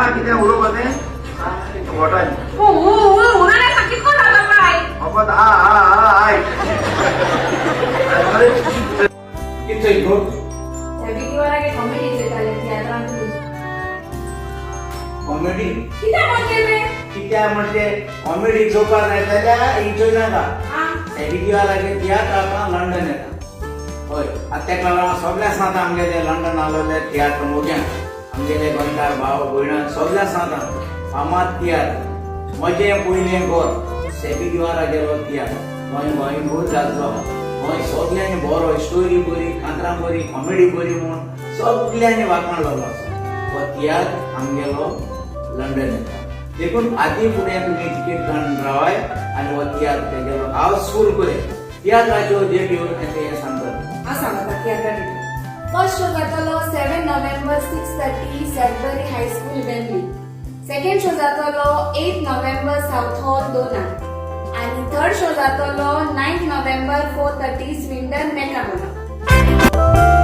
कोणा कितें उलोवपा तें बोटान. उ उ उ उलयलें कितको जाता बाय. फकत आ आ आ I. कितें चोयतो? सॅबी कॉमेडी चोयताले तियात्रान. कॉमेडी? कितें म्हणजे तें? कित्याक म्हणजे कॉमेडी चोवपाक जाय जाल्यार ही चोय नाका. आं. लागीं तियात्र आतां लंडन येता. हय, आतां तेका लागून सगळ्या सांगता, आमगेले लंडन आसलेले तियात्र मोग्यांक, आमगेले गोंयकार भाव भयणांक सगळ्या सांगता, फामाद तियात्र म्हजें पयलें घर, सॅबी दिवारागेलो तियात्र गोंय गोंयभर जातलो. गोंय सगल्यांनी बरो, स्टोरी बरी, कांतरां बरी, कॉमेडी बरी म्हूण सगल्यांनी वाखाणलेलो आसा. हो तियात्र आमगेलो लंडन येता, देखून आदी फुडें तुमी तिकेट काडून रावाय आनी हो तियात्र तेगेलो हावसफूल करे. तियात्राच्यो डेट येवन तें सांगतात. हांव सांगता तियात्रा डेट. फर्स्ट शो जातलो 7 November, 6:30, Sudbury High School, Wembley. Second show जातलो 8 नोव्हेंबर, साउथ हॉल, दोना आणि थर्ड शो जातलो 9 नोव्हेंबर, 4:30, स्विंडन, मेकाबोना.